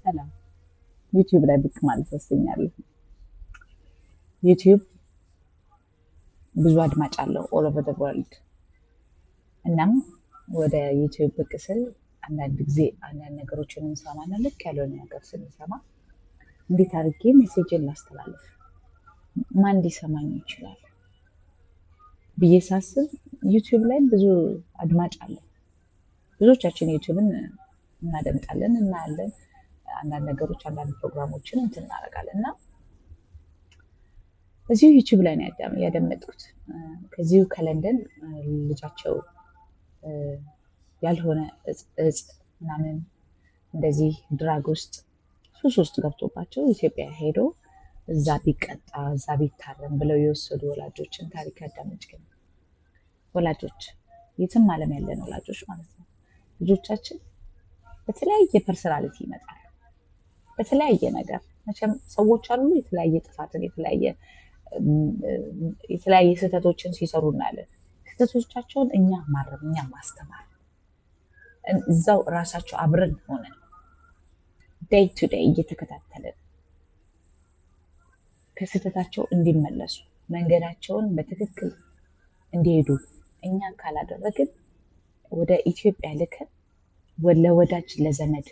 ሰላም። ዩቲዩብ ላይ ብቅ ማለት ወስኛለሁ። ዩቲዩብ ብዙ አድማጭ አለው all over the world። እናም ወደ ዩቲዩብ ብቅ ስል አንዳንድ ጊዜ አንዳንድ ነገሮችን እንሰማና ልክ ያልሆነ ነገር ስንሰማ እንዴት አድርጌ message ን ላስተላልፍ፣ ማን ሊሰማኝ ይችላል ብዬ ሳስብ ዩቲዩብ ላይ ብዙ አድማጭ አለ። ብዙዎቻችን ዩቲዩብን እናደምጣለን፣ እናያለን። አንዳንድ ነገሮች፣ አንዳንድ ፕሮግራሞችን እንትን እናደርጋለን እና እዚሁ ዩቲዩብ ላይ ነው ያደመጥኩት። ከዚሁ ከለንደን ልጃቸው ያልሆነ እጽ ምናምን እንደዚህ drug ውስጥ፣ ሱስ ውስጥ ገብቶባቸው ኢትዮጵያ ሄዶ እዛ ቢቀጣ፣ እዛ ቢታረም ብለው የወሰዱ ወላጆችን ታሪክ ያዳመጥኩ ነው። ወላጆች፣ የትም ዓለም ያለን ወላጆች ማለት ነው። ልጆቻችን በተለያየ personality ይመጣሉ። በተለያየ ነገር መቼም ሰዎች አሉ፣ የተለያየ ጥፋትን፣ የተለያየ ስህተቶችን ሲሰሩ እናያለን። ስህተቶቻቸውን እኛ ማረም፣ እኛ ማስተማር፣ እዛው ራሳቸው አብረን ሆነን day to day እየተከታተልን ከስህተታቸው እንዲመለሱ፣ መንገዳቸውን በትክክል እንዲሄዱ እኛ ካላደረግን ወደ ኢትዮጵያ ልከን ለወዳጅ፣ ለዘመድ፣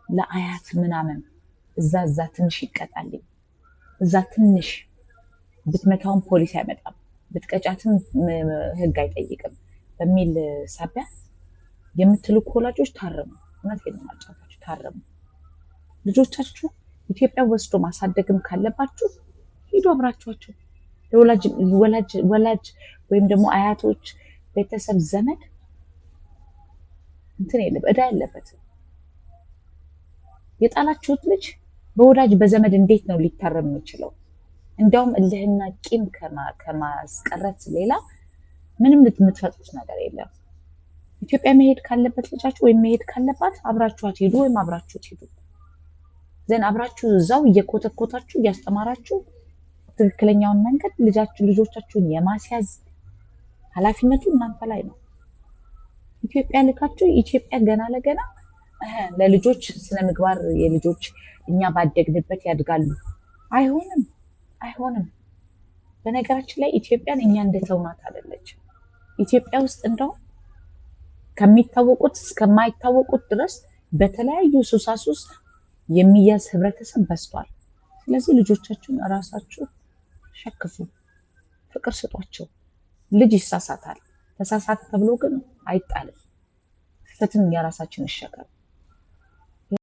ለአያት ምናምን እዛ ትንሽ ይቀጣልኝ፣ እዛ ትንሽ ብትመታውን ፖሊስ አይመጣም፣ ብትቀጫትም ሕግ አይጠይቅም በሚል ሳቢያ የምትልኩ ወላጆች ታረሙ። እውነቴን ነው የማጫውታችሁ፣ ታረሙ። ልጆቻችሁ ኢትዮጵያ ወስዶ ማሳደግም ካለባችሁ ሂዱ አብራችኋቸው። ወላጅ ወይም ደግሞ አያቶች፣ ቤተሰብ፣ ዘመድ እንትን የለም፣ ዕዳ የለበትም። የጣላችሁት ልጅ በወዳጅ በዘመድ እንዴት ነው ሊታረም የሚችለው? እንዲያውም እልህና ቂም ከማስቀረት ሌላ ምንም የምትፈጥሩት ነገር የለም። ኢትዮጵያ መሄድ ካለበት ልጃችሁ ወይም መሄድ ካለባት አብራችኋት ሂዱ ወይም አብራችሁት ሂዱ። Then አብራችሁ እዛው እየኮተኮታችሁ፣ እያስተማራችሁ ትክክለኛውን መንገድ ልጃችሁ ልጆቻችሁን የማስያዝ ኃላፊነቱ እናንተ ላይ ነው። ኢትዮጵያ ልካችሁ ኢትዮጵያ ገና ለገና ለልጆች ስነ ምግባር፣ የልጆች እኛ ባደግንበት ያድጋሉ። አይሆንም፣ አይሆንም። በነገራችን ላይ ኢትዮጵያን እኛ እንደተውናት አይደለችም። ኢትዮጵያ ውስጥ እንደውም ከሚታወቁት እስከማይታወቁት ድረስ በተለያዩ ሱሳሱስ የሚያዝ ህብረተሰብ በዝቷል። ስለዚህ ልጆቻችሁን እራሳችሁ ሸክፉ፣ ፍቅር ስጧቸው። ልጅ ይሳሳታል። ተሳሳተ ተብሎ ግን አይጣልም። ስህተትን የራሳችን እንሸከም።